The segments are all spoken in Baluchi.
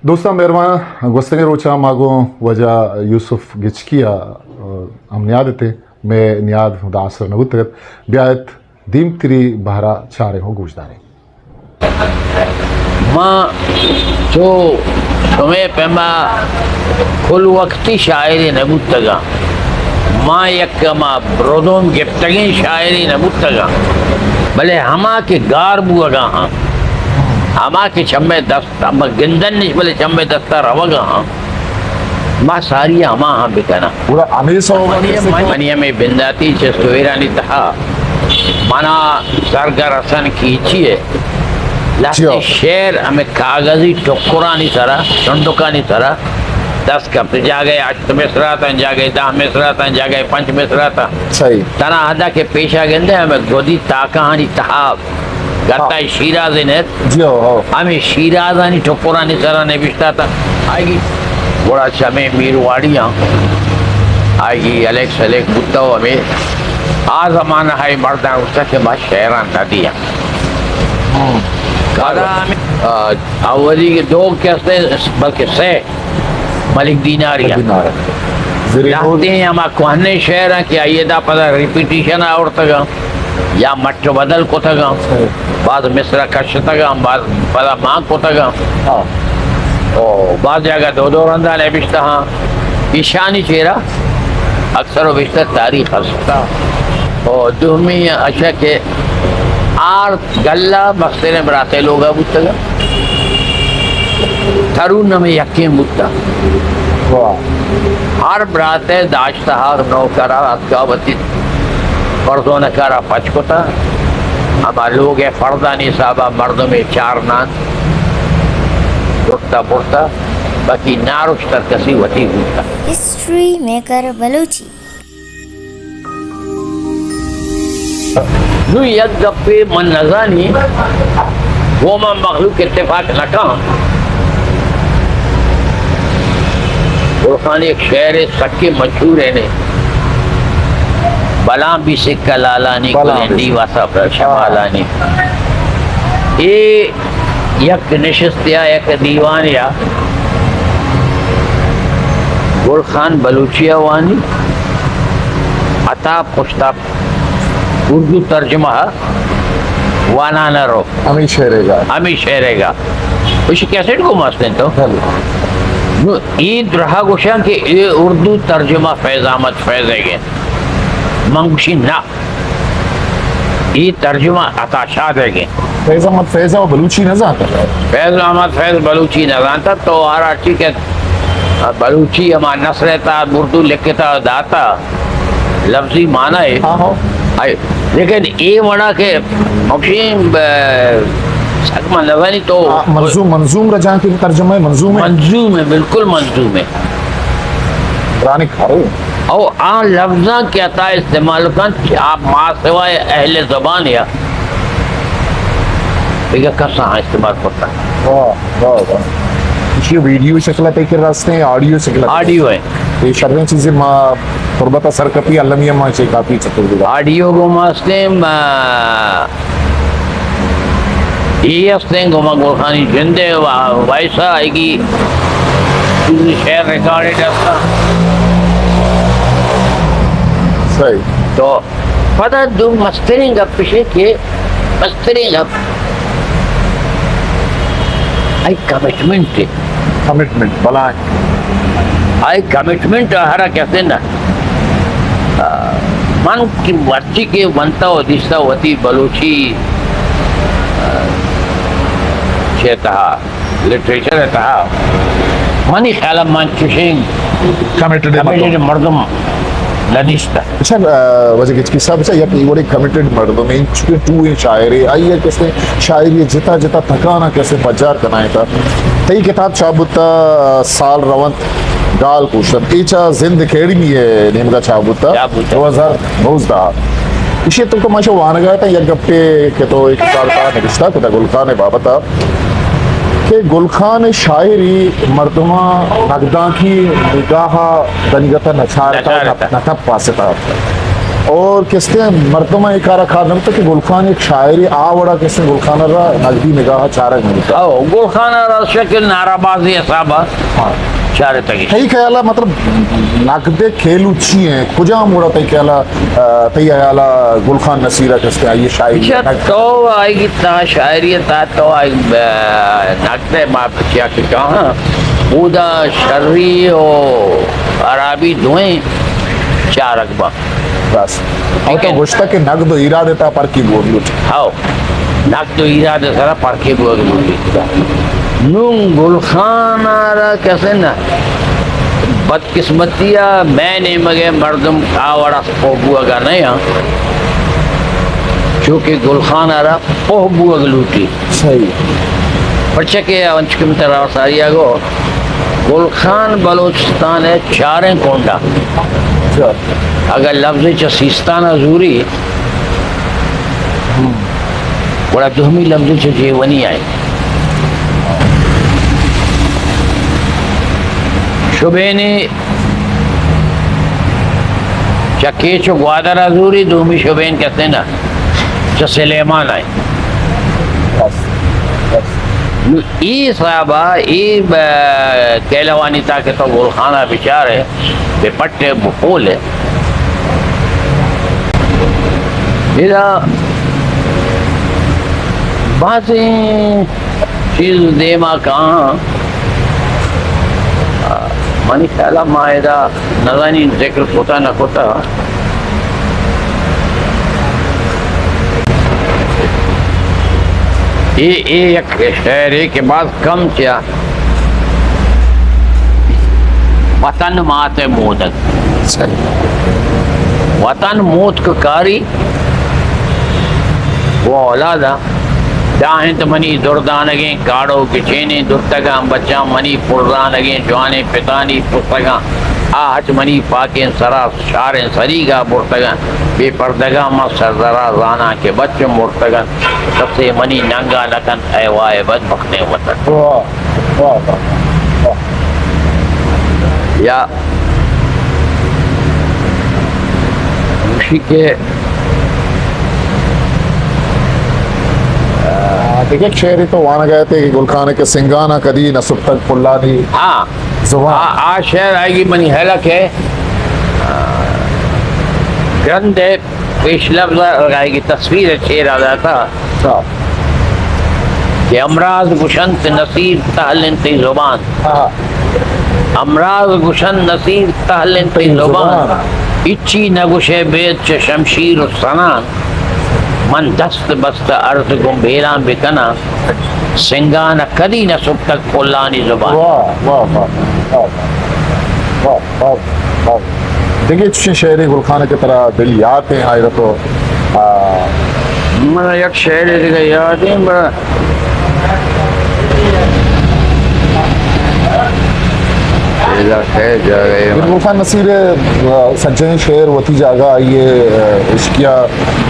دوستاں مہربان، گوستگیں روچاں ما گوں واجہ یوسف گچکی ءَ، ءَ، ہم نیاد اتیں، مئے نیاد ہدا آسر نہ بوتگ ات۔ بیایت دیمتری بہر ءَ چاریں ءُ گوشداریں۔ ما چو شمئے پیما کل وقتی شاعرے نہ بوتگاں۔ ما یک ہما ردوم گپتگیں شاعرے نہ بوتگاں، بلے ہما کہ گار بوگا ہاں، ہما کہ چمے دست، ہما گندن نش بلے چمے دستا روگا ہاں، ما ساری ہما ہاں بکناں۔ گڑا ہمے سوب ءَ منی، کسے کو منی ہمے بنداتی چست ءُ ایرانی تہا منا سرگ ءَ رسن کیچی ءَ لہتے چیا؟ شعر ہمے کاغذی ٹکرانی سرا، چنڈکانی سرا دست کپت۔ جاگہے ہشت مصرع اتاں، جاگہے دہ مصرع اتاں، جاگہے پنچ مصرع اتاں۔ صحیح۔ تنا ہدا کہ پیشا گندے ہمے گدی تاکہانی تہا گتائے شیراز انت۔ جی ہو، ہو۔ ہمے شیرازانی ٹکرانی سرا نبشتہ تا۔ آئی گی گڑا چمے میرواڑیاں آئی گی الیک سلیک بوتا ءُ ہمے آ زمانہ ہائی مرداں گوشتا کہ ما شعراں نہ دیاں۔ ہم۔ پدا ہمے، آ، اولی کہ دو کہ ہستے بلکہ سے ملک دینار یا۔ ملک دینار۔ زرین ہود۔ لہتیں ہما کوہنیں شعراں کہ آئی دا پدا ریپیٹیشن آورتگاں یا مٹ بدل کتگاں۔ صحیح۔ باز مصرع کشتگاں، باز پدا مان کتگاں۔ ہاں۔ او باز جاگہ دو دو رندا نبشتہ ہاں۔ ایشانی چیرا اکثر و بیشتر تاریخ ہست۔ ہاں۔ او دومی اشا کہ آر گلہ مستریں براتئے لوگا بوتگا۔ ترون ہمے یکیں بوتا۔ واہ۔ ہر براتئے داشتہ، ہر نوکرا اتکا وتی فرزونکارا پچ کتا۔ ہما لوگئے فردانی حسابا مردمے چار نان زرتا برتا، باقی نارشتر کسی وتی بوتا۔ History maker Balochi. نوں یک گپے من نزانی، گوں ما مخلوق اتفاق نہ کن۔ گل خان یک شعرے سکیں مشہور ایں، بلاں بی سکہ لالانی، بلاں بی گلیں دیواسا پر شمالانی۔ اے یک نشستیا، یک دیوانیا گل خان بلوچیا وانی، عطا پشتا اردو ترجمہ وانانا رو۔ ہمے شعرے گا۔ ہمے شعرے گا۔ اسی کیسٹ گوں ما استیں تو؟ بلے۔ نوں اے درہا گوشاں کہ اے اردو ترجمہ فیض احمد فیض ئیگ ایں۔ من گوشی نہ۔ اے ترجمہ عطا شاد ئیگ ایں۔ فیض احمد فیض ءَ بلوچی نہ زانتا۔ فیض احمد فیض بلوچی نہ زانتا، تو ہر ہرچی کہ بلوچی ہما نثر ءِ تہا اردو لکھتا داتا، لفظی معنی ہے۔ ہاں، ہاں۔ ہے۔ لیکن اے وڑا کہ مکشی، ب-، سک من نزانی تو ہاں، منظوم، منظوم رجانک ترجمہ ہے، منظوم ہے۔ منظوم ہے، بالکل منظوم ہے۔ پرانے کھارو۔ او آ لفظاں کہ عطا استعمال کن، آپ ما سوائے اہل زبان یا دگہ کساں استعمال کرتا۔ واہ، واہ، واہ۔ اسی ویڈیو شکل ءَ تئی کرا استیں، آڈیو شکل ءَ؟ آڈیو ہے۔ یہ شریں چیزیں ما تربت ءَ سر کپی، المی ما چے کافی چکر دیگا۔ آڈیو گوں ما استیں، ما اے استیں گوں ما گل خانی جندے وا-، وائسا آئی گی شعر ریکارڈڈ استا۔ صحیح۔ تو پدا دو مستریں گپ اش کہ مستریں گپ آئی کمٹمنٹ ہے۔ کمٹمنٹ بلائیں۔ آئی کمٹمنٹ ہر کسے نہ۔ آ، من کہ مرچی کہ ونتا و دیستا وتی بلوچی، آ، چے تہا، لٹریچر ءِ تہا منی خیال ءَ من چشیں کمیٹڈ کمیٹڈ مردم۔ مردم نہ دیستہ۔ اچھا، آ، واجہ گچکی صاحب، اچھا، یک اے وڑیں کمیٹڈ مردمے، چونکہ تو اے شاعرے، آئی ءَ کسے شاعری ءِ جتا جتا تکاناں کسے پجار کنائینتا۔ تئی کتاب چاپ بوتا، آ، سال رونت گال کوشت۔ اے چا زند اکیڈمی ءِ نیمگا چاپ بوتا، چاپ بوتا۔ دو ہزار نوزدہ۔ ایشی ءِ تو، تو ماشا وانگا تا یک گپے کہ تو اے کتاب ءِ تہا نبشتہ کتا گل خان ءِ بابت ءَ کہ گل خان ءِ شاعری مردماں نگدانکی نگاہ ءَ دنیگت ءَ نچارتا، نچارتا۔ نہ، نہ تپاستا۔ اور کستے مردم اے کارا کار نہ بوتا کہ گل خان ایک شاعرے، آ وڑا کستے گل خان را نقدی نگاہ چارگ نہ بوتا۔ او، گل خان را شکل نارا بازی حسابا ہاں۔ چارے تگی۔ تئی خیالا مطلب نقد کیلو چی ہیں؟ کجام وڑا تئی خیالا، آ، تئی خیالا گل خان نصیر کستے آئی شاعری اچھا، نقد؟ تو آئی تا شاعری تا تو آئی، آ، نقد ما پچیا کہ کہاں اودا شری و عربی دوئیں چارگ با۔ بس۔ او تو ٹھیک ہے۔ گوشتا کہ نقد و ایراد تا پرکی بوگ لوٹ۔ ہاؤ۔ نقد و ایراد سرا پرکی بوگ لوٹ۔ نون گل خان را کسے نہ۔ بدقسمتی ء مئے نیمگ ء مردم آ وڑا پوہ بوگ ء نہ آں۔ چونکہ گل خان را پوہ بوگ لوٹی۔ صحیح۔ پرچہ کہ انچکہ من ترا ساری ء گو، گل خان بلوچستان ء چاریں کنڈا۔ اچھا۔ اگر لفظ چہ سیستان ء زوری، گڑا دومی لفظ چہ جیونی آئے۔ شبینے چہ کیچ و گوادر ء زوری، دومی شبین کسے نہ، چہ سلیمان آئے۔ بس، بس۔ نو ای صاحبا، ای ب-، کہلوانی تا کہ تو گل خان ء بچار ہے، بے پٹ ہے، بپول ہے۔ ادا بازیں چیز دیما کاں، منی خیالا ما ادا نزانی ذکر کتا نہ کتا۔ اے، اے یک شعرے کہ باز کم چیا وطن مات ء مودگ۔ صحیح۔ وطن موتک کاری و اولادا، داں انت منی دردانگیں کاڑ و گچینیں درتگاں، بچاں منی پرزانگیں جوانیں پتانی پسگاں، آ ہچ منی پاکیں سرا شاریں سریگا برتگاں، بے پردگاں من سردرا زاناں کہ بچ مرتگاں، کسے منی ننگا نکنت، اے وائے بدبختیں وطن۔ واہ، واہ، واہ، واہ۔ یا گوشی کہ، آ، دگہ شعرے تو وانگ ء ات کہ گل خان کہ سنگانا کدی نہ سپتگ پلانی ہاں۔ زبان۔ آ، آ شعر آئی منی ہیلک ہے۔ آ، گرند ہے، پیش لفظ آئی کی تصویر ہے، شعر آ جاتا۔ ہاں۔ کہ امراض گشنت نصیر تہل انت تئی زبان۔ ہاں۔ امراض گشنت نصیر تہل انت تئی تئی زبان۔ زبان۔ ہچی نہ گشے بید چہ شمشیر و سنان۔ من دست بستہ عرض گوں بیران بکناں۔ سنگان کدی نہ سپتگ پلانی زبان۔ واہ، واہ، واہ، واہ، واہ، واہ، واہ۔ دگہ چشیں شعرے گل خان کہ ترا دل یات ہیں، آئرا تو، آ، من یک شعرے دگہ یات ہیں، بڑا ادا خیر جاگہ ہے۔ گل خان نصیر، آ، سجہیں شعر وتی جاگہ آئی ہے، آ، عشقیہ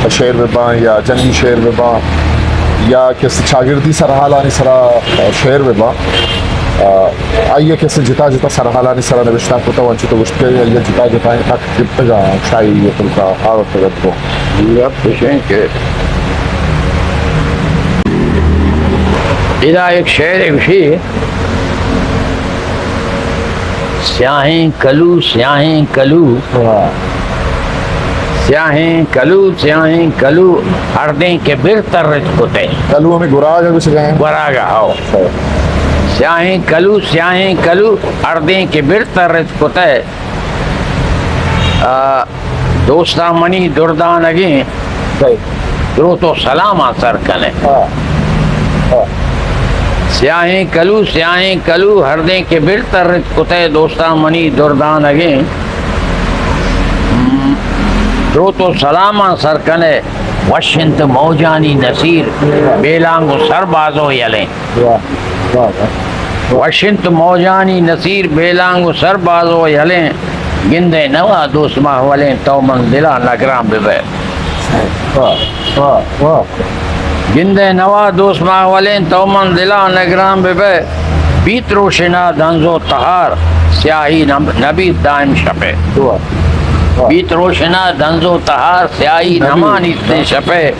شعر بہ باں یا جنگی شعر بہ باں یا کس چاگردی سرحالانی سرا شعر بہ باں، آ، آئی ء کس جتا جتا سرحالانی سرا نبشتہ کتہ و انچو تو گوشت کہ آئی ء جتا جتائیں خط گپتگ ء شاعری ء تلک ء آورتگ ات۔ گپ اش انت کہ ادا یک شعرے گوشی، سیاہیں کلو، سیاہیں کلو، واہ۔ سیاہیں کلو، سیاہیں کلو، ہردیں کہ بر ترت کتے۔ کلو ہمیں گراگ ء گوشگ ء انت۔ گراگ ء، ہو۔ ہو۔ سیاہیں کلو، سیاہیں کلو، ہردیں کہ بر ترت کتے۔ آ، دوستاں منی دردانگیں، صحیح۔ دروت و سلاماں سر کنے۔ ہاں۔ ہاں۔ سیاہیں کلو، سیاہیں کلو، ہردیں کہ بر ترت کتے، دوستاں منی دردانگیں۔ ہم، دروت و سلاماں سر کنے، وش انت موجانی نصیر، بیلانگ و سرباز و یلیں۔ واہ، واہ، واہ۔ وش انت موجانی نصیر، بیلانگ و سرباز و یلیں، گندئے نوا دوست ماہولیں، تو من دلا نگران ببئے۔ واہ، واہ، واہ۔ گندئے نوا دوست ماہولیں، تو من دلا نگران ببئے، بیت روشنا دنز و تہار، سیاہی نب-، نبیت دائم شپے۔ واہ۔ واہ۔ بیت روشنا دنز و تہار، سیاہی نبی۔ نمانیت شپے۔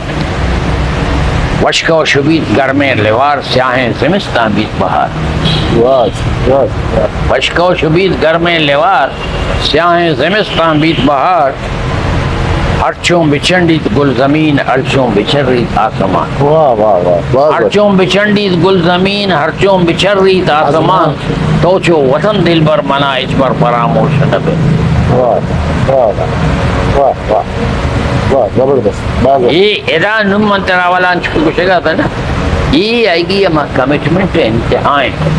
وشکو شبیت گرمیں لیوار، سیاہیں زمستان بیت بہار۔ واہ، واہ، واہ۔ وشکو شبیت گرمیں لیوار، سیاہیں زمستان بیت بہار۔ ہرچوں بچنڈیت گلزمین، ہرچوں بچریت آسمان۔ واہ، واہ، واہ، واہ، واہ۔ ہرچوں بچنڈیت گلزمین، ہرچوں بچریت آسمان۔ آسمان۔ تو چو وطن دلبر منا ہچبر فراموش نہ بئے۔ واہ، واہ، واہ، واہ، واہ، واہ، زبردست، باز۔ اے ادا نوں من ترا اولا انچو گوشگا اتاں نا، اے آئیگی ہما کمٹمنٹ انتہا انت۔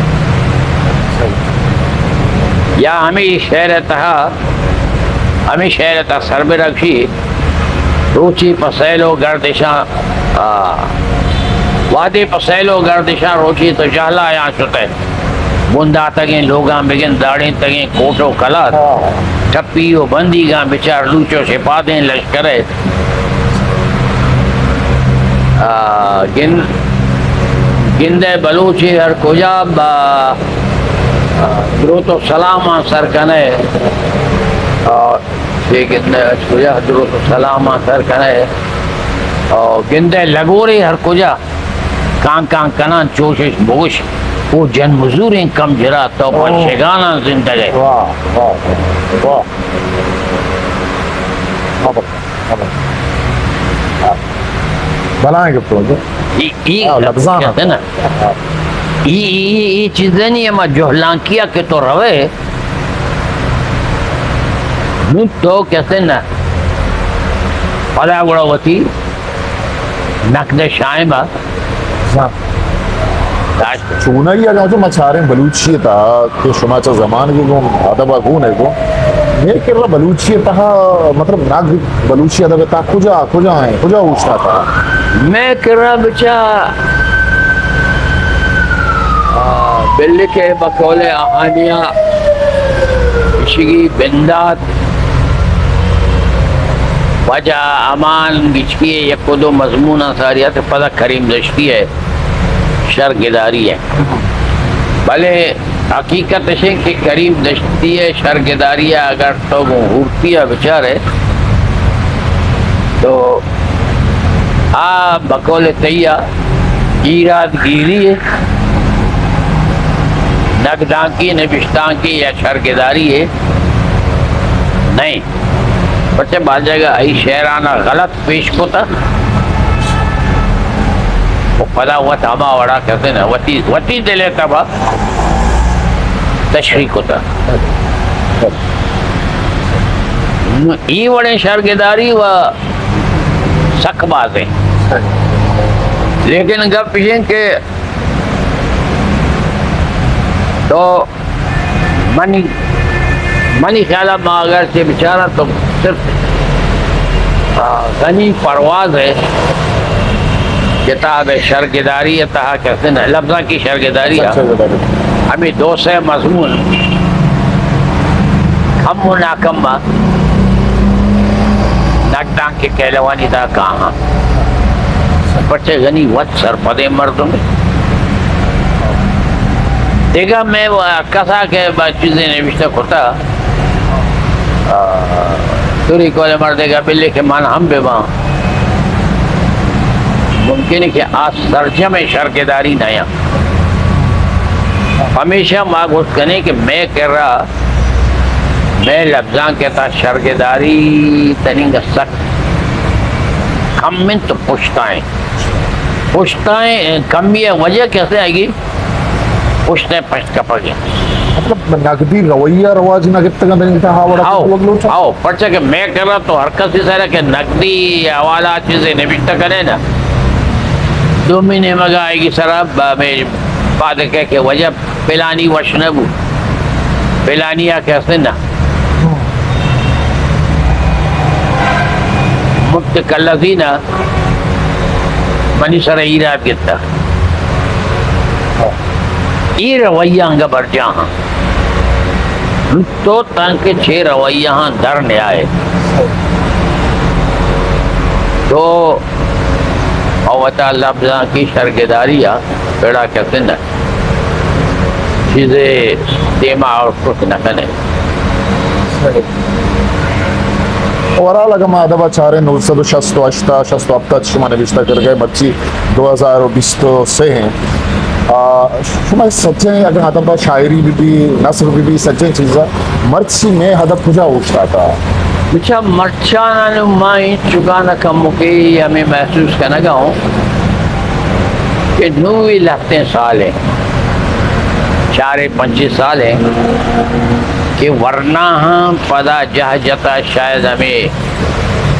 یا ہمے شعر ءِ تہا، ہمے شعر ءِ تہا سربرا گشی، روچے پہ سیل و گردشاں، آ، وہدے پہ سیل و گردشاں روچے تو جہلایاں شتئے۔ بنداتگیں لوگاں بگند، داڑینتگیں کوٹ و کلات، ہاں۔ ٹپی و بندیگاں بچار، لوچ و شپادیں لشکرے۔ آ، گند-، گندئے بلوچے ہر کجا، با-، آ، دروت و سلاماں سر کنئے۔ آ، اے گندئے ہر کجا، دروت و سلاماں سر کنئے۔ آ، گندئے لگورے ہر کجا۔ کان کان کنان چوشش بگوش، او جن مزوریں کم جرا، تو پہ اوہ۔ شگاناں زندگ ئے۔ واہ، واہ، واہ۔ خبر، خبر۔ ہاں۔ بلائیں گپت۔ ای، ای، ہاں، لبزان۔ کہتے نا۔ ہاں۔ ای، ای، ای، ای چیزانی ہما جہلانکیا کہ تو روئے، نوں تو کہتے نا۔ پدا گڑا وتی نقد شائمہ۔ ہاں۔ داشت۔ چونائی اگاں چو ما چاریں بلوچی ءِ تہا کہ شما چہ زمانگ ءَ گوں ادب ءَ گون ئے گوں، مئے کرا بلوچی ءِ تہا، مطلب، نقد بلوچی ادب ءِ تہا کجا، کجا ایں، کجا اوشتاتگ؟ مئے کرا بچا، آ، بلے کہ بقول آہانیا اشگی بندات واجہ امان گچکی ءِ یک و دو مضموناں ساری ات، پدا کریم دشتی ءِ شرگداری ءَ۔ بلے حقیقت اش انت کہ کریم دشتی ءِ شرگداری ءَ اگر تو گوں ہورتی ءَ بچارئے تو آ بقول تئی ءَ ایراد گیری ءِ، نگدانکی، نبشتانکی یا شرگداری ءِ نہ انت۔ پرچہ بعض جاگہ آئی شعرانہ غلط پیش کتہ و پدا وت ہما وڑا کسے نہ وتی، وتی دل ءِ تب ءَ تشریح کتہ۔ نوں ای وڑیں شرگداری و سک باز انت۔ لیکن گپ اش انت کہ تو منی، منی خیال ءَ ما اگر چہ بچاراں تو صرف، آ، غنی پرواز ءِ کتاب ءِ شرگداری ءِ تہا کسے نہ، لبزانکی شرگداری ءَ، شرگداری۔ ہمے دو سئے مضمون کم و ناکم ءَ نگدانک ءِ کہلوانی تہا کاہاں۔ پرچہ غنی وت سرپدیں مردمے۔ دگہ مئے و-، کسا کہ با چیزے نبشتہ کتہ، آ، توری کول مردے گا بلے کہ من ہم بہ باں۔ ممکن ہے کہ آ سرجم شرگداری نہ یا۔ ہمیشہ ما گوشت کنیں کہ مئے کرا مئے لبزانک ءِ تہا شرگداری تننگ ءَ سک کم انت، پشتائیں، پشتائیں کمی ءِ وجہ کسے آئی پشت ءِ پشت کپگ انت۔ مطلب، نقدی رویہ رواج نہ گپتگ انت، تننگ تہا وڑا ہاؤ، کہ لوگ لوچ۔ ہاؤ، پرچہ کہ مئے کرا تو ہر کسی سرا کہ نقدی حوالہ چیزے نبشتہ کنے نا، دومی نیمگا آئی سرا با-، مئے پاد کئے کہ وجہ پلانی وش نہ بو، پلانی ءَ کہ ہستیں نا، متکلفین ءَ منی سر ءَ ایراد گپتہ۔ اے رویہ انگہ برجاہ آں۔ تو تانکہ چے رویہاں در نیائے۔ تو وتا لبزانکی شرگداری ءَ پڑا کسے نہ چیزے دیما آؤٹ پٹ نہ کنے۔ اوورال اگاں ما ادب ءَ چاریں، نو سد ءُ شست ءُ ہشت ءَ، شست ءُ ہپت ءَ شما نبشتہ کرگ ءَ، مرچی دو ہزار ءُ بیست ءُ سے ایں۔ آ، شما سجیں اگاں ادب ءَ شاعری بہ بی، نثر بہ بی، سجیں چیزاں مرچی مئے ادب کجا اوشتاتگ؟ بچا مرچاں نوں ما انچکاں کمکے ہمے محسوس کنگ ءَ اوں کہ نوں اے لہتیں سال ایں، چارے پنچے سال ایں کہ ورناہاں پدا جہ جتا، شاید ہمے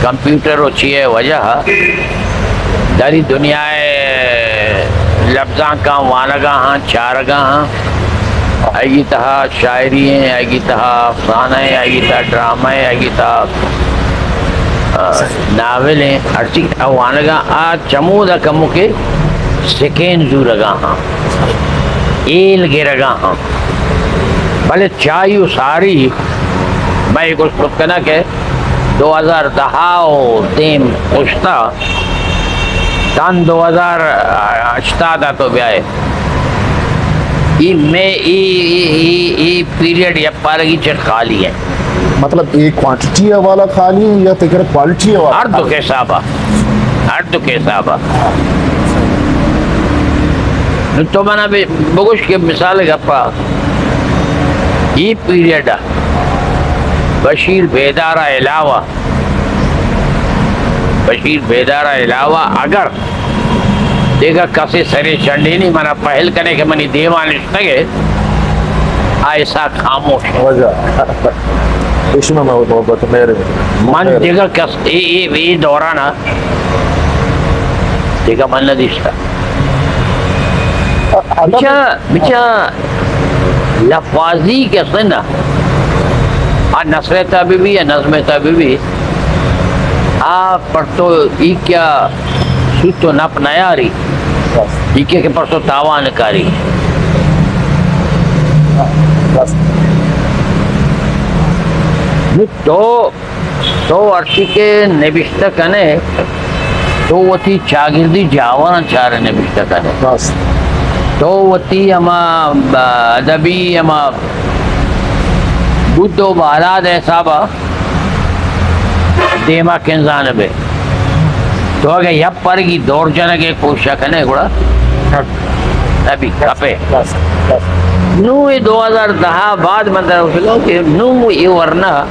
کمپیوٹر ءُ چی ءِ وجہ ءَ دری دنیا ءِ لبزانکاں وانگ ءَ آں، چارگ ءَ آں، آئی تہا شاعری ایں، آئی تہا افسانہ ایں، آئی تہا ڈرامہ ایں، آئی تہا، آ، ناول ایں، ہرچی کہ وانگ ءَ آں، آ چمودا کمکے سکین زورگ ءَ آں، ہیل گرگ ءَ آں۔ بلے چائی ءُ ساری مئے گوشت کت کناں کہ دو ہزار دہ ءَ دیم اوشتا تاں دو ہزار ہشتاد ءَ تو بیائے۔ ای مئے ای، ای، ای، ای پیریڈ یک پارگی چہ خالی ایں۔ مطلب، اے کوانٹٹی ءِ حوالہ خالی ایں یا تئی کرا کوالٹی ءِ حوالہ ہر دو خالی؟ کے حساب ءَ، ہر دو کے حساب ءَ۔ نوں تو منا بہ-، بگوش کہ مثال گپا ای پیریڈ ءَ بشیر بیدار ءَ علاوہ، بشیر بیدار ءَ علاوہ اگر دگہ کسے سرے چنڈینی منا پہل کنے کہ منی دیما نشتگے، آ ایسا خاموش۔ واجہ۔ ایشی میں محبت مہر۔ من دگہ کس اے، اے، اے دوران دگہ من نہ دیستا۔ ادب بچا، بچا لفاظی کسے نہ۔ آ نثر تا بہ بی یا نظم تا بہ بی، آ پر تو ای کیا سوت و نپ نیاری، ای کیا کہ پر تو تاوان کاری۔ نو تو تو ہرچی کہ نبشتہ کنے، تو وتی چاگردی جاوراں چارے نبشتہ کنے۔ راست۔ تو وتی ہما ب-، ادبی ہما بود و بالاد ءِ حساب ءَ دیما کنزان بے۔ تو اگہ یک پرگی دور جنگ ءِ کوشش کنے گڑا نبی کپے۔ راست، راست۔ نوں اے دو ہزار دہ ءَ بعد من در گوشگاں کہ نوں اے ورنا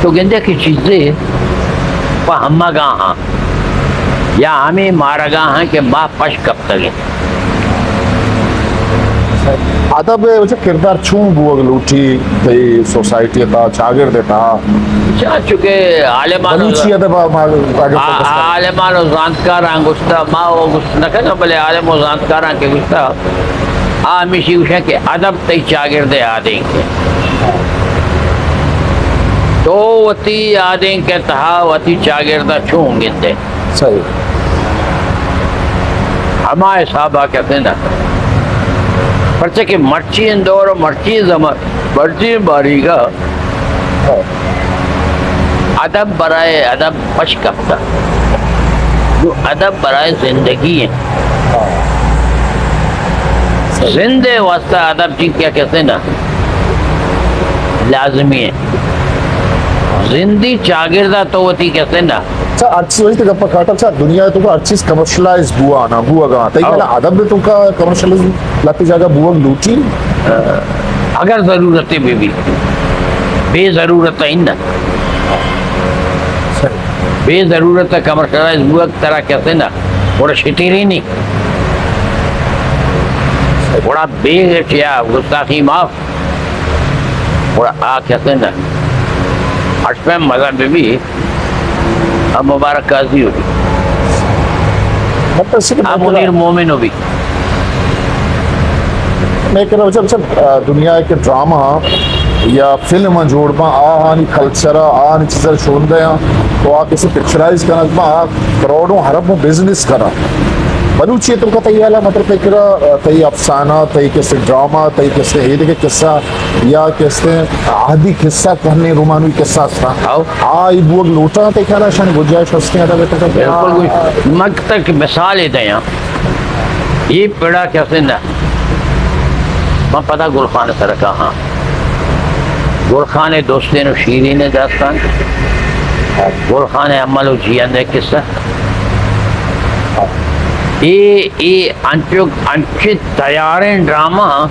تو گندے کہ چیزے پہ ہمگا ہاں یا ہمے مارگا ہاں کہ ما پش کپتگیں۔ ادب ءِ وجہ کردار چون بوگ لوٹی تئی سوسائٹی ءِ تہا، چاگرد ءِ تہا؟ چا چونکہ عالمان بلوچی ادب ءَ ما اگہ آ-، فوکس کنیں۔ عالمان و زانتکاراں گوشتا، ما و گوشت نہ کناں، بلے عالم و زانتکاراں کہ گوشتا، آ ہمیشی گوشاں کہ ادب تئی چاگرد ءِ آدینک انت۔ تو وتی آدینک ءِ تہا وتی چاگرد ءَ چون گندے؟ صحیح۔ ہما حساب ءَ کسے نہ۔ پرچہ کہ مرچی دور و مرچی زمان، مرچی باریگا ادب برائے ادب پش کپتہ۔ نو ادب برائے زندگی انت۔ زند ءِ واسطہ ادب چیز کیا کسے نہ لازمی انت۔ زندی چاگرد ءَ تو وتی کسے نہ۔ اچھا، ہر چیز وتی گپ کاٹا، اچھا، دنیا تو ہر چیز کمرشلائز بوا نا، بوا گا۔ تئی او۔ ادب تو کا کمرشلائز لہتے جاگہ بوگ لوٹی؟ اگر ضرورت بہ بی، بے ضرورت ءَ نہ۔ بے ضرورت ءَ کمرشلائز بوگ ترا کسے نہ، گڑا شتیری نی۔ گڑا بے گٹیا گستاخی معاف۔ گڑا آ کسے نہ۔ ہشت پہ مزن بہ بی، آ مبارک قاضی ہو بی۔ مطلب، آ منیر مومن ہو بی۔ میں کہنا، مطلب، مطلب، آ، دنیا کے ڈرامہ یا فلم جوڑ باں، آہانی کلچر، آہانی چیزاں شوندہ ہیں، تو آ کسے پکچرائز کنگ باں، آ کروڑوں اربوں بزنس کناں۔ بلوچی تو کا تئی حالا، مطلب، تئی کرا، تئی افسانہ، تئی کسے ڈرامہ، تئی کسے ایدگہ قصہ یا کسے عہدی قصہ، کہنے رومانوی قصہ ہستا۔ آؤ۔ آ ای بوگ لوٹا، تئی خیالا شان گنجائش ہستے ادا بیٹا؟ بالکل، کوئی من تک مثال دیاں۔ یہ پڑا کسے نہ۔ من پدا گل خان سرکا ہاں۔ گل خان دوستین و شیرین داستان۔ گل خان ءِ عمل و جیئند ءِ قصہ۔ اے، اے انچو، انچیں تیاریں ڈرامہ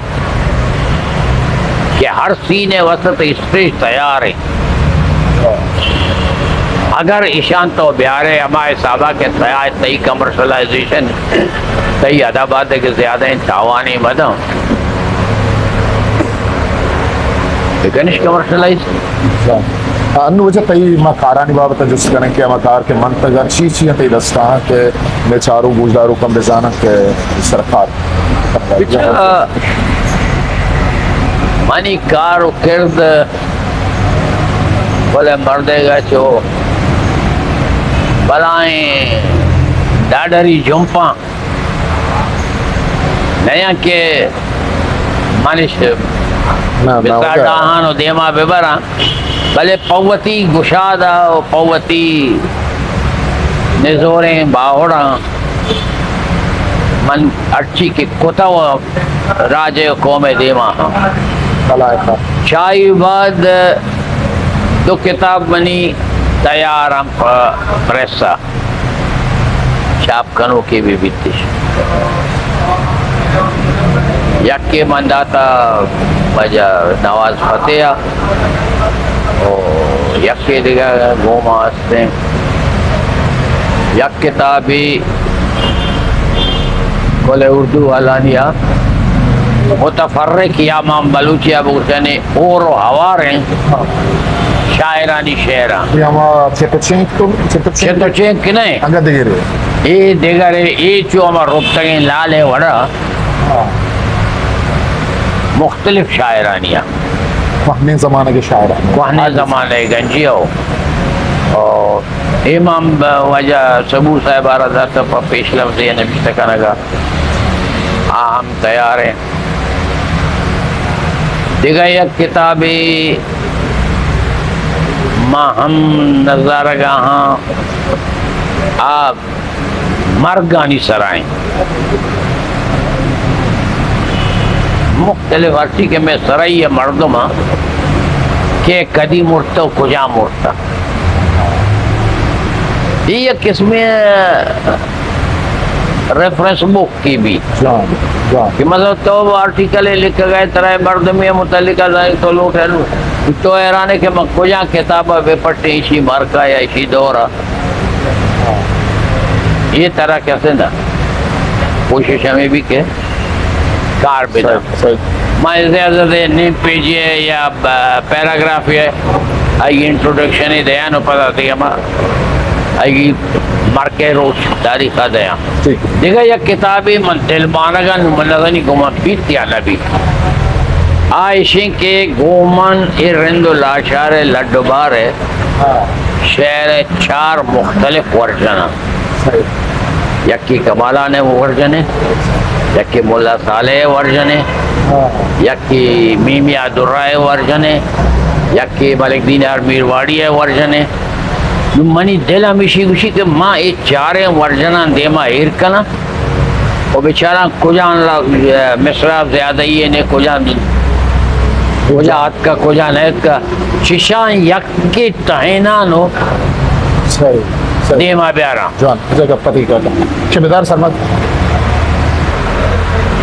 کہ ہر سین ءِ واسطہ تئی اسٹیج تیار ایں۔ اگر ایشاں تو بیارے ہما حسابا کہ تیار، تئی کمرشلائزیشن، تئی ادب ءَ دگہ زیادہ تاوانے مداں۔ بکنش کمرشلائز۔ انو واجہ تئی ما کارانی بابت جست کنیں کہ ہما کار کہ منتگ ءَ چی چی انت تئی دستاں کہ مئے چاروک گوشداروکاں بزاناں کہ سرکار۔ بچا منی کار و کرد بلے مردے گا چو بلائیں ڈاڈری جمپاں۔ نیا کہ منش نہ، نہ، بساڈاہان و دیما ببراں، بلے پہ وتی گشادا و پہ وتی نزوریں باہوڑاں من ہرچی کہ کتا و راج و قوم دیما ہاں۔ چائی بعد دو کتاب منی تیار ہم پہ پریس ءَ۔ چاپ کنوکے بہ بیتش۔ یکے من داتا واجہ نواز فتح ءَ، او یکے دگہ گوما ہستیں۔ یک کتابے کل اردو والانی ءَ متفرق یا مام بلوچی ءَ بگوشنے ہور و ہوار ایں شاعرانی شعراں۔ یہ ہما چٹ و چینک تو، چٹ و چینک چٹ و چینک نہ ایں۔ انگا دگرے۔ اے دگرے، اے چو ہما رپتگیں لال ءِ وڑا ہاں۔ مختلف شاعرانی ہاں۔ کوہنیں زمانگ ءِ شاعرانی۔ کوہنیں زمانہ ءِ گنجی ہو۔ اور امام واجہ صبور صاحب ءَ را دات پہ پیش لفظ ءِ نبشتہ کنگا۔ آ ہم تیار ایں۔ دگہ یک کتابے ما ہم نظارگا ہاں، آ مرگانی سرا ایں۔ مختلف ہرچی کہ مئے سرئی ءِ مردم ہاں کہ کدی مرتہ و کجا مرتہ۔ یہ یک قسمے ریفرنس بک کی بی۔ جان، جان۔ کہ مثلاً تو آرٹیکل ءَ لکھگا ئے، ترا مردمے متعلق ءَ زانگ تو لوٹ ئے، تو حیران ئے کہ من کجا کتاب ءَ بہ پٹیں، ایشی مارکا یا ایشی دور ءَ۔ یہ طرح کسے نہ کوشش ہمیں بی کہ کار بداں۔ صحیح، صحیح۔ ما اجازت دے نیم پیجے یا ب-، پیراگرافے، آئی انٹروڈکشن دیاں و پدا دیگہ ما آئی مرکے روچ تاریخ ءَ دیاں۔ ٹھیک۔ دگہ یک کتابے من دلمانگاں، من نزانی گمان بیت یا نہ بیت۔ آ ایشیں کہ گومن اے رند و لاشار ءِ لڈ و بار ءِ ہاں۔ شعر ءِ چار مختلف ورژن انت۔ صحیح۔ یکے کمالان ءِ ورژن ءِ، یکے ملا صالح ءِ ورژن ءِ، ہاں۔ یکے میمیا درا ءِ ورژن ءِ، یکے ملک دینار میرواڑی ءِ ورژن ءِ۔ نوں منی دل ہمیشی گوشی کہ ما اے چاریں ورژناں دیما ایر کناں و بچاراں کجام ل-، مصرع زیادہ ای نے، کجام، کجا اتکا، کجا نہ اتکا، چشاں یکے ٹہیناں و صحیح، صحیح۔ دیما بیاراں۔ جوان، جگہ پتی کرتا۔ شبیدار سرمد۔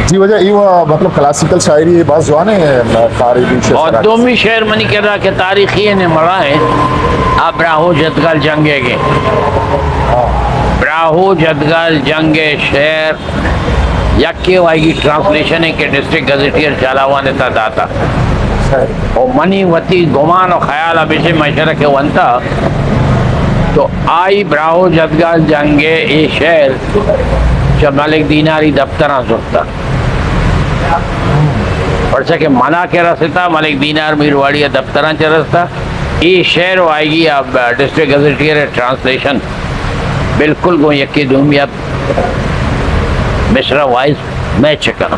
جی واجہ، ای وا مطلب کلاسیکل شاعری باز جوان ہے، تاریخی شعر اور سرا۔ دومی شعر منی کرا کہ تاریخی نے مڑا ہے، آ براہو جدگال جنگ ہے گے۔ براہو جدگال جنگ ہے شعر، یکے و آئی ٹرانسلیشن ہے کہ ڈسٹرکٹ گزیٹیئر جھالاوان تا داتا۔ صحیح۔ و منی وتی گمان و خیال ہمیشہ مشورہ کہ ونتا تو آئی براہو جدگال جنگ ہے اے شعر چہ ملک دیناری دفتراں زرتا۔ پرچا کہ منا کہ رستا، ملک دینار میرواڑی ءِ دفتراں چہ رستا۔ اے شعر و آئیگی ءَ ڈسٹرکٹ گزیٹیئر ءِ ٹرانسلیشن بالکل گوں یکے دومی ءَ مصرع وائز میچ کناں۔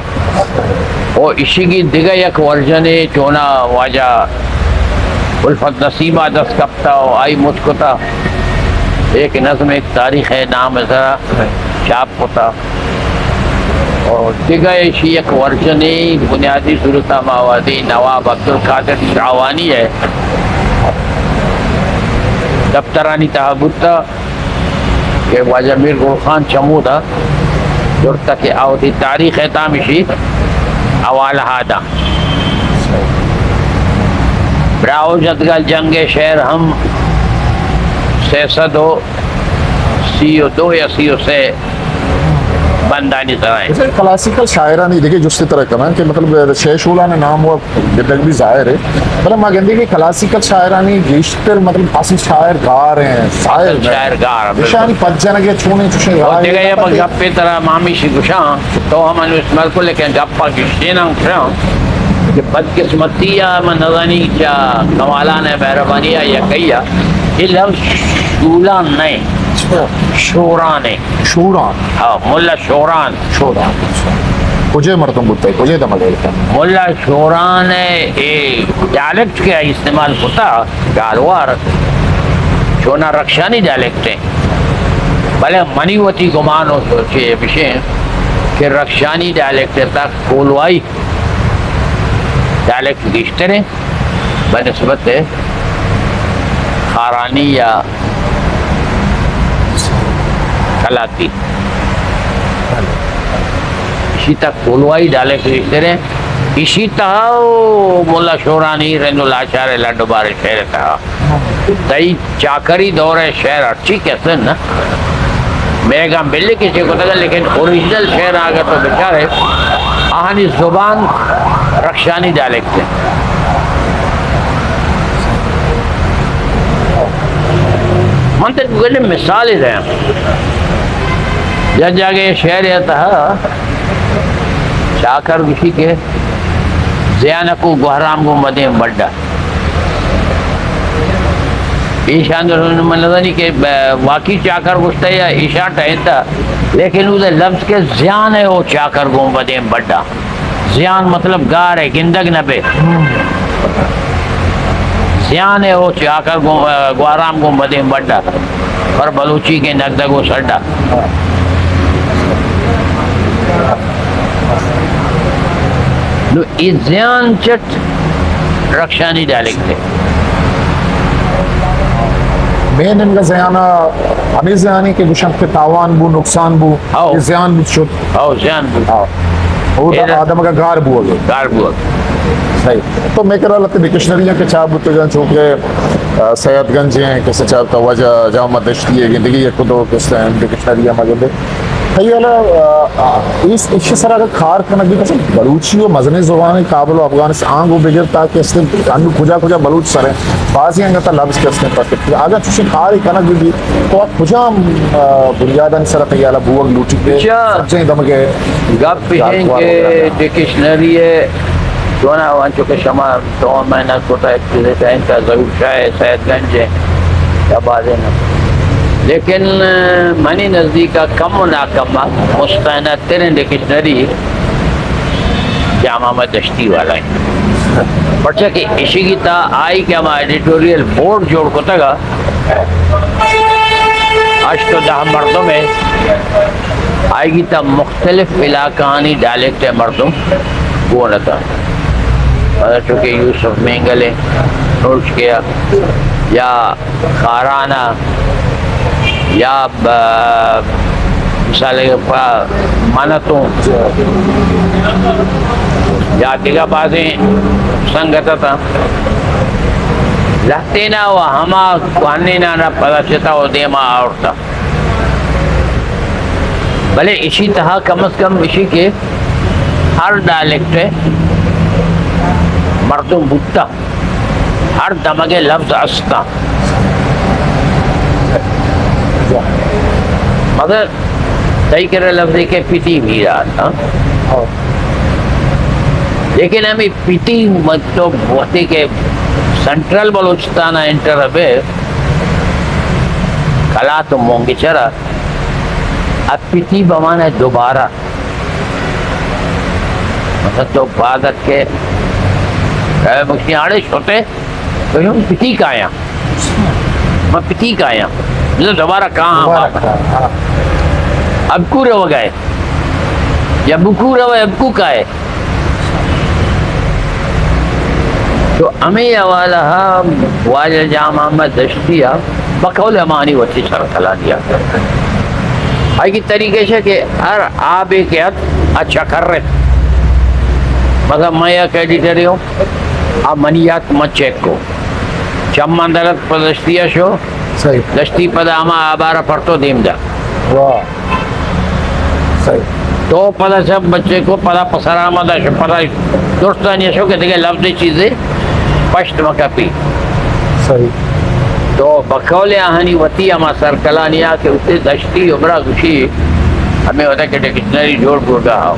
او ایشیگی دگہ یک ورژنے چونا واجہ الفت نسیم ءَ دست کپتا و آئی مچ کتا، ایک نظم ایک تاریخ ہے نام ءِ سرا چاپ کتا۔ اور دگہ ایشی یک ورژنے بنیادی صورت ءَ ما وہدی نواب عبدالقادر شاہوانی ءِ دپترانی تہا بوتہ کہ واجہ میر گل خان چمودا زرتہ کہ آ وتی تاریخ ءِ تہا ہمیشی حوالہ ءَ داں۔ براہوش اتگال جنگ ءِ شعر ہم سئے سد و سی و دو یا سی و سے بندانی سرا ایں۔ اچھا، کلاسیکل شاعرانی دگہ جستے ترا کناں کہ مطلب شے شولان ءِ نام و گدگ بھی ظاہر ہے، بلے ما گندے کہ کلاسیکل شاعرانی گیشتر مطلب اصل شاعر گار ہیں، شاعر اصل شاعر گار ہیں، بالکل۔ اشانی پد جنگ ءِ چونیں چوشیں اور راہ دگہ یہ گپے ترا ما ہمیشی گشاں، تو ہم انو استعمال کو، لیکن گپا گشتیناں گشاں کہ بدقسمتی یا من نزانی چا کمالان ءِ مہربانی یا کئی یا، یہ لفظ شولان نہیں، شوران ہے۔ شوران۔ ہاں، ملا شوران۔ شوران۔ کجے مردم بوتا ہے، کجے دمگ ہے؟ ملا شوران ءِ اے ڈائلیکٹ کہ استعمال کتا گالوار، چونا رخشانی ڈائلیکٹ ہے۔ بلے منی وتی گمان و سوچے بشیں کہ رخشانی ڈائلیکٹ تک کولوائی ڈائلیکٹ گیشتر ہیں بہ نسبت خارانی یا کلاتی۔ اشی تک کولوائی ڈائلیکٹ گیشتر ہیں۔ اشی تہا و ملا شورانی رند و لاچار لڈ و بار شعر تہا۔ تئی چاکری دور ءِ شعر ہرچی کہ است انت نا، میگاں بلے کہ چے کتگ، لیکن اوریجنل شعر اگر تو بچارے، آہانی زبان رخشانی ڈائلیکٹ ہے۔ من تک گلے مثال دیاں، یک جاگہ شعر ءِ تہا چاکر گوشی کہ زیانکو گوہرام گوں مدیں بڈا۔ ایشان من نزانی کہ واقعی چاکر گوشتہ یا ایشان ٹہینتہ، لیکن اودے لفظ کہ زیان ہے او چاکر گوں بدیں بڈا۔ زیان مطلب گار ہے، گندگ نہ بے۔ زیان ہے او چاکر گوں، گوارام گوں بدیں بڈا۔ پر بلوچی کے نگدگ و سڈا۔ نو اے زیان چٹ رخشانی ڈائلیکٹ ہے۔ مین انگا زیانا ہمیں زیانی کہ گوشن کہ تاوان بو، نقصان بو، ہاؤ۔ اے زیان بو شد۔ ہاؤ، زیان بو۔ ہاؤ۔ او دا اے دا آدم کا گار بو اگر۔ گار بو اگر۔ صحیح۔ تو میں کرا لتے ڈکشنری کے چاپ بوتے جان چونکہ، آ، سید گنج ہیں، کسے چاپ تا واجہ جامع دشتی ہے، گندگی ایک دو کسے ہیں، ڈکشنری ہم گندے۔ تئی حالا، آ، آ، اس، اس سر اگر کار کنگ بھی کسے بلوچی و مزنیں زبان قابل و افغانستان آنگو بگر تاکہ اس نے انو کجا کجا بلوچ سر ہیں، بازی انگا تا لفظ کہ اس نے پکت۔ اگر چوشیں کار کنگ بھی تو آ کجام، آ، بنیادانی سر تئی حالا بوگ لوٹی کہ اچھا۔ سجیں دمگے گپ ہیں کہ ڈکشنری ہے، دونا وانچو کہ شما تو محنت کتا، ایک چیزے ٹائم کا ظہور شاہ ہے، سید گنج ہے، یا بازے نہ۔ لیکن، آ، منی نزدیک کم و ناکم مستند ترین ڈکشنری جام احمد دشتی والا ہے۔ پرچہ کہ اشی کی تا آئی کہ ہما ایڈیٹوریل بورڈ جوڑ کتگا، ہشت و دہ مردم ہے، آئی کی تا مختلف علاقہانی ڈائلیکٹ ءِ مردم گون اتاں۔ مطلب چونکہ یوسف مینگل ءِ نوشکے ءَ یا خاران ءَ یا ب-، مثال ءَ پہ منتوں یا دگہ بازیں سنگت اتاں۔ لہتینا و ہما کوہنینان ءَ پدا چتا و دیما آورتا۔ بلے اشی تہا کم از کم اشی کہ ہر ڈائلیکٹ ءِ مردم بوتا، ہر دمگ ءِ لفظ استا۔ مگر تئی کرا لفظے کہ پتی میرات، ہاں؟ لیکن ہمیں پتی مطلب وقتی کہ سینٹرل بلوچستان ءَ انٹر بے، کلات و مونگچر ءَ، اب پتی بمانے دوبارہ۔ مثلا تو پاد اتکے، اے مشتی آڑے شتے، تو ہم پتی کایاں۔ من پتی کایاں۔ مثلا دوبارہ کہاں دوبارہ ہم کہاں، ہاں۔ اب کو روگ ہے؟ یا بکو روے، اب کو کائے؟ تو ہمے حوالہ ءَ واجہ جام احمد دشتی ءَ بقول ہمانی وتی سرکلانی ءَ۔ آئی کی طریقہ ایش کہ ہر آبے کہ ات، آ چکر ات۔ مثلاً من یک ایڈیٹرے اوں، آ منی ات، من چیک کو۔ چماں در ات، پہ دشتی ءَ شو۔ صحیح۔ دشتی پدا ہما آبارا پرتو دیم دا۔ واہ۔ صحیح۔ تو پدا شپ بچے کو پدا پسر آمد، شو پدا درستانی شو کہ دگہ لفظ چیزے پشت مکپی۔ صحیح۔ تو بقول آہانی وتی ہما سرکلانی آ کہ اسے دشتی عمرہ گوشی، ہمیں ودا کہ ڈکشنری جوڑ گرگا ہو۔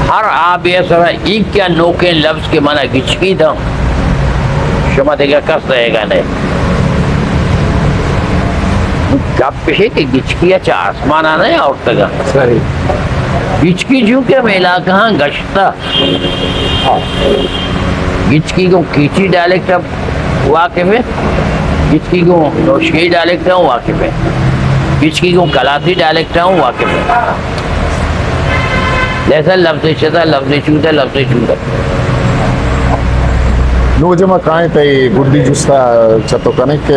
ہر آبے سرا اینکہ نوکیں لفظ کہ منا گچکی داں، شما دگہ کس دئیگا نئے۔ گپ اش کہ گچکی چہ آسمان ءَ نہ آورتگا۔ صحیح۔ گچکی چونکہ ہمے علاقہ ہاں گشتہ۔ ہاں۔ گچکی گوں کیچی ڈائلیکٹ ءَ واقف ہے، گچکی گوں نوشکی ڈائلیکٹ ءَ واقف ہے، گچکی گوں کلاسی ڈائلیکٹ ءَ واقف ہے۔ لہذا لفظ شتا، لفظ چودا، لفظ چودا۔ نوں واجہ ما کائیں تئی گڈی جستا چہ تو کنیں کہ،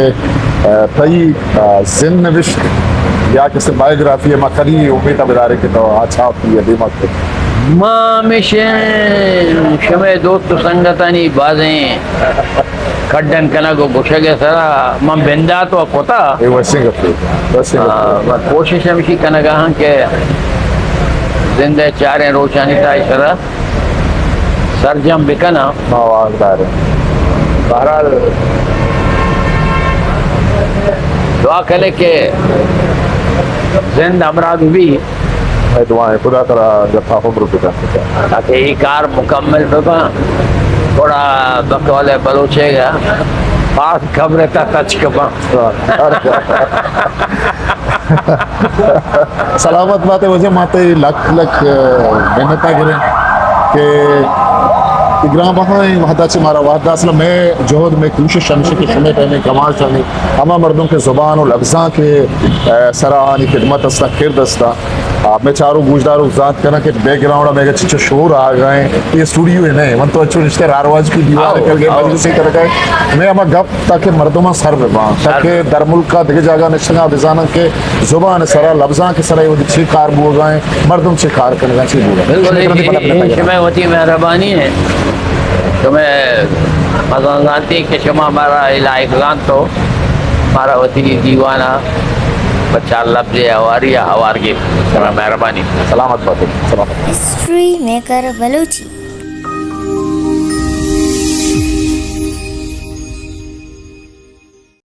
آ، تئی، آ، زند نوشت یا کہ صرف بایوگرافی ہے، ما کدی امیت بدارے کہ تو آ چھاپ یا دیما کہ۔ ما ہمیشہ شمئے دوست و سنگتانی بازیں کڈن کنگ و گوشگ ءِ سرا من بندات و کتا۔ اے وشیں گپے، وشیں گپے۔ آ، من کوشش ہمیشی کنگا ہاں کہ زند ءِ چاریں روچانی تہا اشرا سرجم بکناں۔ ما واہگدار ایں۔ بہرحال، دعا کنے کہ زند ہمراہ بہ بی۔ اے دعا ہے، خدا ترا گپا عمر بدنت۔ تاکہ اے کار مکمل بباں، گڑا بقول بلوچے گا پاس قبر تا تچک باں۔ سلامت بات ئے واجہ، ما تئی لک لک، آ، منت ءَ گریں کہ اے گران بہائیں وہدا چہ مارا وہد دات۔ اصل ءَ مئے جہد، مئے کوشش ہمیش کہ شمئے ٹائم کماش آنی ہما مردم کہ زبان و لبزاں کہ، آ، سرا آنی خدمت استاں، کرد استاں، آ، مئے چاروک گوشداروک زانت کناں کہ بیک گراؤنڈ ءَ مئے چچو شور آگا ایں۔ اے اسٹوڈیو ہے نہ، من تو اچو نشتے رارواج کی دیوار آؤ، کر گئے، آؤ۔ مجلس ہی کر گئے۔ مئے ہما گپ تاکہ مردماں سر بہ باں، سر تاکہ بہ باں۔ در ملک ءَ دگہ جاگہ نشتگاں بزاناں کہ زبان سرا، لبزاں کہ سرا اے وھد چی کار بوگا ایں، مردم چی کار کنگا، چی بوگا۔ بالکل، شمئے اے، اے، اے شمئے وتی مہربانی ہے۔ شمئے مزن زانتی کہ شما مارا اے لائق زانت تو مارا وتی دیوانا پہ چار لبز ہواری یا ہوار گیپت۔ شمئے مہربانی۔ سلامت باتئے، سلامت۔ History maker Balochi.